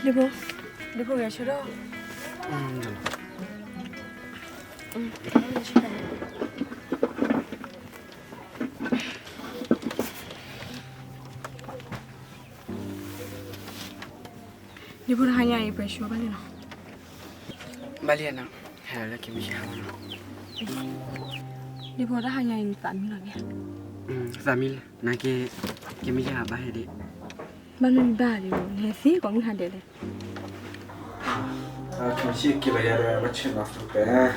ဒ့ဖိ, ဒ့ဖိဂဲၤဆၢထၢၣ်, ဒ့ဖိတဟါညါအံၤ ပှဲၤဆူဘၣ်န့ၣ်လီၤ. ဘၣ်လံနီၤ, ဟဲလၢက့ၤမုၢ်ဆ့ၣ်ဟါဘၣ်နီၤ. ဒ့ဖိတဟါညါအံၤ နသးမံလီၤန့ၣ်. သးမံလၢ နာ်က့ က့ၤမုၢ်ဆ့ၣ်ဟါဘၣ်ဟဲဒံး. ဘၣ်မနုၤဘၣ်ဒ့ဖိ, နဟဲသံကွၢ်မုၢ်ဟါဒဲးလဲၣ်. က့ၤမုၢ်ဆ့ၣ်က့ၤလီၤယၤဒီး ဘၣ်ဆၢနီၤသပှဲၤ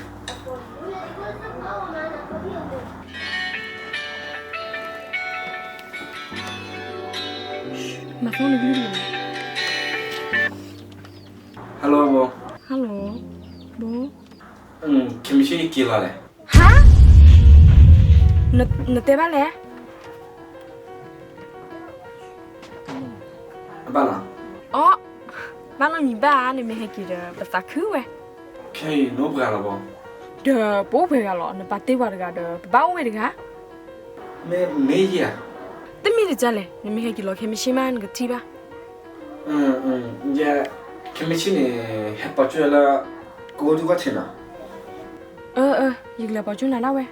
မၤသီနကလုၢ်လီၤ. Hello ဘိ, hello ဘိ, က့ၤမုၢ်ဆ့ၣ်န့ၣ်က့ၤလီၤလဲၣ်. ဟါ, နတဲဘၣ်လဲၣ်. အဘၣ်နီၤ. အိ, ဘၣ်နီတမံၤဘၣ်, နမ့ၢ်ဟဲက့ၤဒီး ပသးခုဝဲ. ခဲအံၤနအိၣ်ပှဲၤဂၤလီၤဘိ. ဒီးပအိၣ်ပှဲၤဂၤလီၤ, နပာ်တ့ၢ်ပှၤတဂၤဒီး ပဘၣ်အိၣ်ဝဲတဂၤ. မ့ၢ်မ့ၢ်ယၤ, တမ့ၢ်တကါလဲၣ်, နမ့ၢ်ဟဲက့ၤလီၤခဲမုၢ်ဆ့ၣ်မး နကထံၣ်ဘၣ်. ယဲ, ခဲမုၢ်ဆ့ၣ်န့ၣ် ဟဲပိာ်ကၠိလၢ ကအိၣ်ဒံးကွၢ်ထံနီၤ. အၢ, ယကလဲၤပိာ်ကၠိနၤဒၣ်ဝဲ.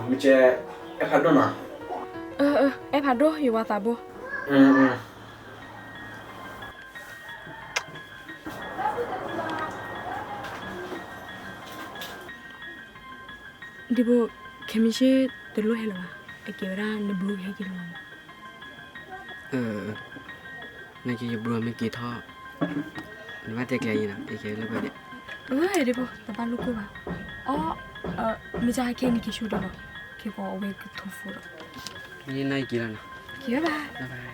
မ့ၢ်ကဲ, အဲၣ်ဖးဒိၣ်နီၤ. အၢ, အဲၣ်ဖးဒိၣ် ယဝၤသးဘိ. ဒ့ဖိ, ခဲမုၢ်ဆ့ၣ်တလိၣ်ဟဲလၢၤဘၣ်, အကဲဝဲဒၣ်နဘျိကဟဲက့ၤလီၤ. နာ်က့ယဘျိမ့ၢ်က့ၤထီၣ်, နဘၣ်တဲကျဲၤအံၤနီၤ, ယကဲလၢပှဲၤဒဲး. အၢ, ဒ့ဖိ, တဘၣ်လိၣ်ကိၢ်ဘၣ်. အိ, မ့ၢ်ကဟဲခဲအံၤနက့ၤဆူဒီးလီၤ, ခဲကီးအဝဲကထိၣ်ဖိဒီး. မ့ၢ်နီၢ်ယက့ၤလီၤနီၤ. က့ၤဘၣ်.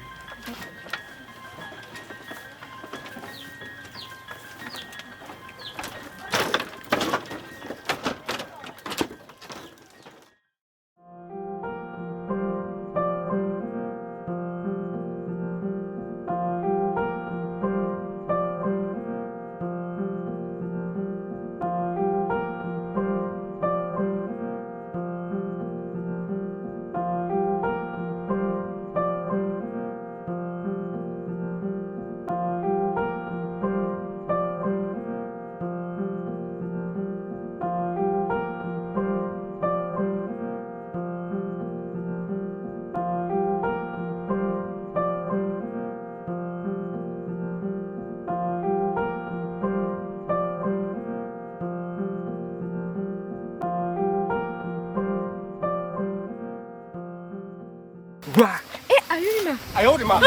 Wa, eh, ayo ni ma. Ayo ni ma.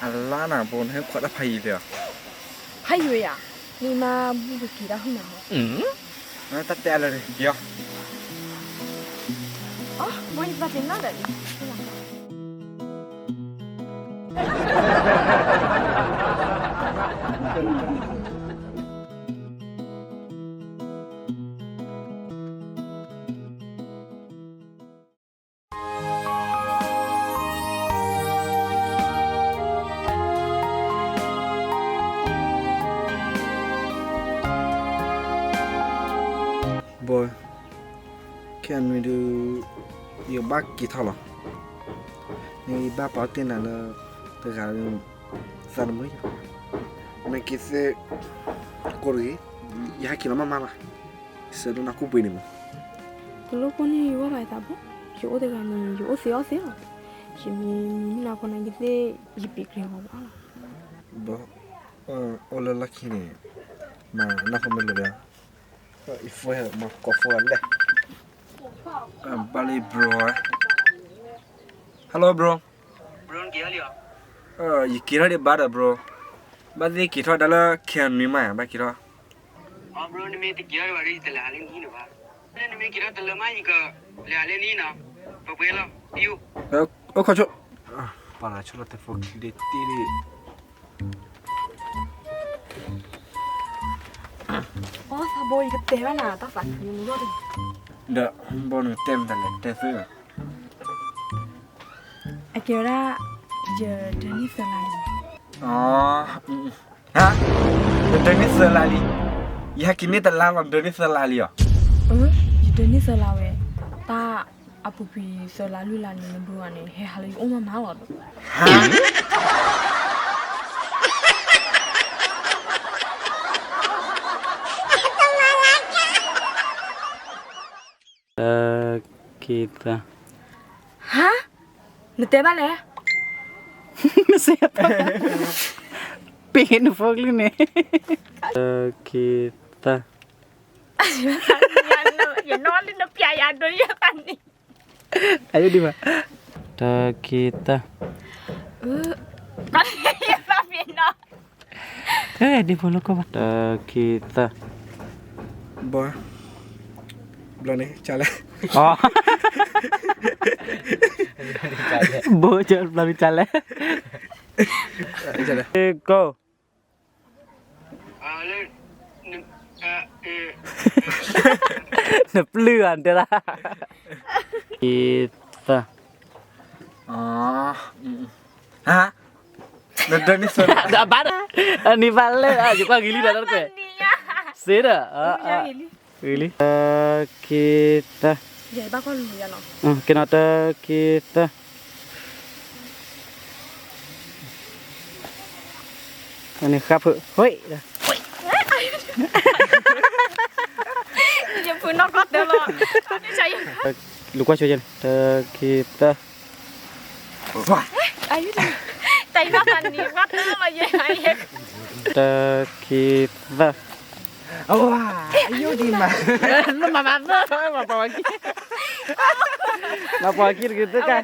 အလါနၤဘိ နဟဲခွဲးတၢ်ဖးယံၤလၢၤ. ဖးယံၤဝဲယၤ, မ့ၢ်မါဘူၣ်ကက့ၤတၢ်ဟူၣ်နၤဟီ. တၢ်တဲအလၢာ်န့ၣ် က့ၤအီၤ. အီ, ဘိယသးတ့ၢ်နီၢ်ဒီးလံ. ဘိ, ခဲအံၤနွံဒုး ယကဘၣ်က့ၤထီၣ်လီၤ. နဘၣ်ပာ်တ့ၢ်နၤလၢ တဂၤ သးတမုာ်ယၤ, နက့ၤသ့ ကိးတဂ့ၤ, ယဟဲက့ၤလီၤမးမးလီၤ. စၢၤဒိၣ်နၢ်ကူၣ်ပှ့ၤန့ၣ်မး. တလိၣ်ကိၢ်န့ၢ်ယဂီၢ်ဘၣ်သးဘိ, ယအိၣ်တဂၤန့ၣ် ယအိၣ်သ့အီၣ်သ့လီၤ. ယမ့ၢ်မံနီၢ်ဖိန့ၣ် ယသ့ ယပ့ၤကျဲၤဂီၤဘၣ်လီၤ. ဘိ, အိၣ်လၢလီၢ်ခံန့ၣ် မၤနီၢ်ဖိမ့ၢ်လိာ်ဒီး ယဖိဟဲမၤကိးဖိလၢလဲၣ်. Hello bro. ယက့ၤထီၣ်ဒံးဘၣ်ဒီး bro, ဘၣ်သ့ၣ်က့ၤထီၣ်ဒၣ်လၢ ခဲအံၤနွံမး ဘၣ်က့ၤထီၣ်. အိၣ်ခိးဆိ, ပှၤလၢဆိလီၤတဲာ်ဖိခံဒ့တ့ၢ်ဒ့ၣ်. အီသးဘိ ယကတဲဘၣ်နၤတၢ်သးခု, ဒီးဘိနကတဲမတၤလဲၣ် တဲသ့လီၤ. အကဲဝဲဒၣ် ယဒၢနံၣ်သၢလါလံ. ဟါ, ယဒၢနံၣ်သၢလါလံ. ယဟဲက့ၤန့ၢ်တလါလီၤ ဒၢနံၣ်သၢလါလံဧါ. ယဒၢနံၣ်သၢလါဝဲ, တၢ် အပူၤကွံာ်သၢလါလွံၢ်လါန့ၣ် နဘုဂၤန့ၣ် ဟဲဟးလၢယအိၣ်မးမးလီၤဒီး. တၢ ခံ သၢ. ဟါ? နတဲဘၣ်လဲၣ်. မ့ၢ်စ့ၢ် ပ့ၤနဖိကလုၢ်န့ၣ်. တၢ ခံ သၢ. ယနီၢ်လၢနပျဲယၤဒိယသးန့ၣ်. အယုဒံးဘၣ်. တၢ ခံ သၢ. အ ဒ်ဖိလၢကီၢ်ဘၣ်. တၢ ခံ သၢ. ဘိ ဘျီန့ၣ် ကလဲၣ်. ဘိ ဘျီန့ၣ် ကလဲၣ်. ကလဲၣ်. ကိၣ် နပျုၢ်အီၤတဲဒၣ်. ခံ သၢ. ဟါ? ဘၣ်ဒီး အနံၤဘၣ်လဲၣ်, ယကွၢ်ဂ့ၤလံဒီးတၢ်တကွဲၢ်, စ့ဒီး, ဂ့ၤလံ, တၢ ခံ သၢ, ကဲနီၤ တၢ ခံ သၢ. န့ၣ်ဃါဖုး, ဟ့ၣ်, ယဖုးနီၢ်ကီၢ်တၢ်လီၤ, လူၤကွၢ်ဆိယဲၢ်န့ၣ် တၢ ခံ သၢ, တၢ ခံ သၢ, အဝၤ, ယိၣ်ဒံးမး, လၢမၤမၤသၢ, မၤပှၤခံ, မၤပှၤခံတက့ၢ်သၢကါ.